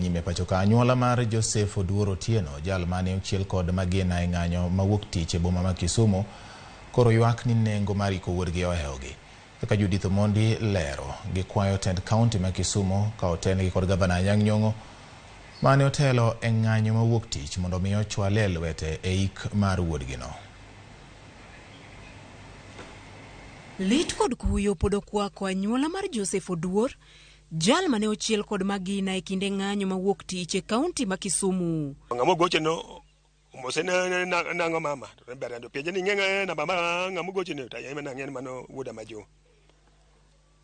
nyime pacho ka. Anyuola mar Joseph Oduor Otieno, jal mane ochiel kod magina e ng'anyo mawuok tich e boma ma Kisumu, koro ywak ni nengo mar iko wuodgi ohewogi. Kaka Judith Omondi lero, gikwayo tend kaunti ma Kisumu ka otelnegi kod gavana Anyang' Nyong'o mane otelo e ng'anyo mawuok tich mondo mi ochwale e lwete e ik mar wuodgino. Lit kod kuyo pod okwako anyuola mar Joseph Oduor, jal mane ochiel kod magina e kinde ng'anyo mawuok tich e kaunti ma Kisumu. Ng'ama ogocheno omose nang'o mama to ber to penje ni ing'e namba ma ng'ama ogochene to en nang'e ni mano wuoda ma Jo.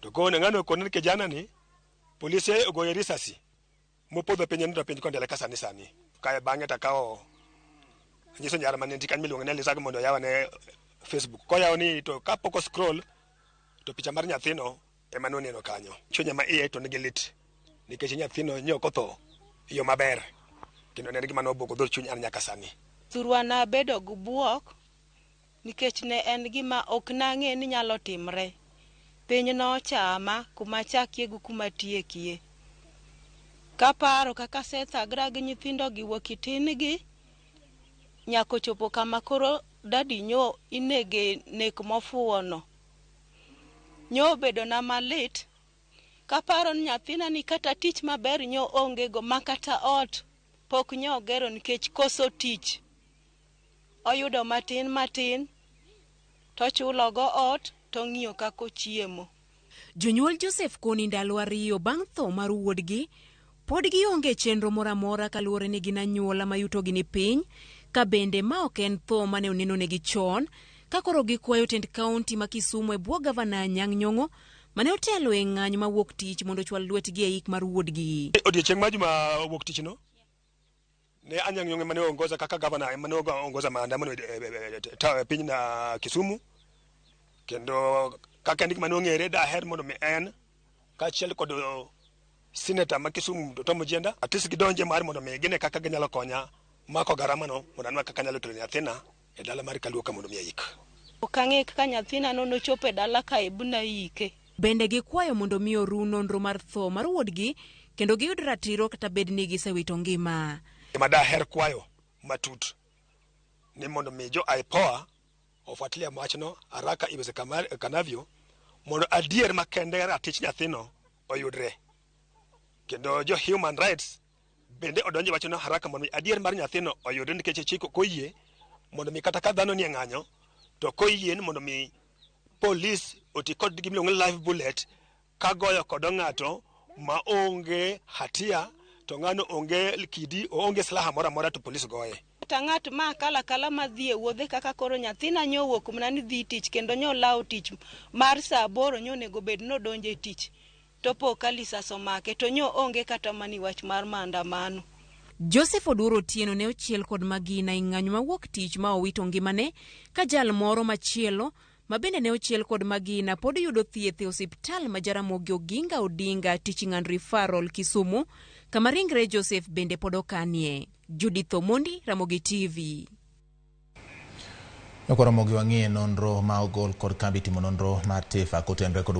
To kone ng'ano kone ni kijana ni polise ogoye risasi mopodho piny onindo piny kondele ka sani sani. Kae bang'e to akawo anyiso nyara mane nitie kanyo miluongo ni Elisa mondo oyawane Facebook. Koyawo ni to kapok o scroll to picha mar nyathino ema noneno kanyo. Chunya ma iye to nigi lit nikech nyathino nyo ok otho e yo maber kendo ne en gima nobwogo dhood chuny an nyaka sani. Thurwa nabedo gi bwok nikech ne en gima ok nang'e ni nyalo timre. Piny nochama kuma achakie gi kuma atiekie. Kaparo kaka asethagra gi nyithindo gi wuok e tin gi nyaka ochopo kama koro dadi nyo inege nek mofuwo no. Nyo obedona malit kaparo ni nyathina ni kata tich maber nyo onge go ma kata ot pok nyo ogero nikech koso tich. Oyudo matin matin tochulo go ot tong'iyo kaka ochiemo. Jonyuol Joseph Kony ndalo ariyo bang' tho mar wuodgi pod gionge chenro moro amora kaluwore ni gin anyuola ma yutogi ni piny ka bende ma ok en tho mane onenonegi chon ka koro gikwayo tend kaunti ma Kisumu e bwo gavana Anyang' Nyong'o mane otelo e ng'anyo mawuok tich mondo ochwal lwetgi e ik mar wuodgi. Odiechieng' mar juma wuok tich no ne Anyang' Nyong'o mane ongoza kaka gavana mane ongoza maandamano e piny na Kisumu kendo kaka en gima nong'ere daher mondo mi en kaachiel kod senator ma Kisumu Tom Ojienda at least gidonje mar mondo mi gine kaka ginyalo konya mako garama no mondo anwa kaka anyalo kelo nyathina e dala mar Kaluo ka mondo mi aik. Ok ang'e kaka nyathina no nochopo e dala ka e buna ike. Bende gikwayo mondo mi oru nonro mar tho mar wuodgi kendo giyud ratiro kata bed ni gisewito ngima. Gima daher kwayo matut ni mondo mi jo IPOA ofuatilia wachno haraka iwezekanavyo mondo adier makende ratich nyathino oyudre. Kendo jo human rights bende odonje wachno haraka mondo mi adier mar nyathino oyudre nikech chik ok oyie mondo mi kata ka dhano nie ng'anyo to ok oyie ni mondo mi polis oti kod gima iluongo ni live bullet ka goyo kodo ng'ato ma onge hatia to ng'ano onge kidi oonge silaha moro amora to polis goye. Kata ng'at ma akala akala madhi e wuodhe kaka koro nyathina nyo owuok mana ni dhi tich kendo nyo olawo tich mar saa aboro nyo onego bed ni odonjo e tich to po ka lisas omake to nyo onge kata mani wach mar maandamano. Joseph Oduor Otieno ne ochiel kod magina e ng'anyo mawuok tich ma owito ngimane ka jal moro machielo ma bende ne ochiel kod magina pod yudo thieth e osiptal ma Jaramogi Oginga Odinga Teaching and Referral Kisumu kama ringre Joseph bende pod okanie. Judith Omondi, Ramogi TV. Koro Ramogi wang'iye nonro ma ogol kod kambi timo nonro mar TIFA kotenore kod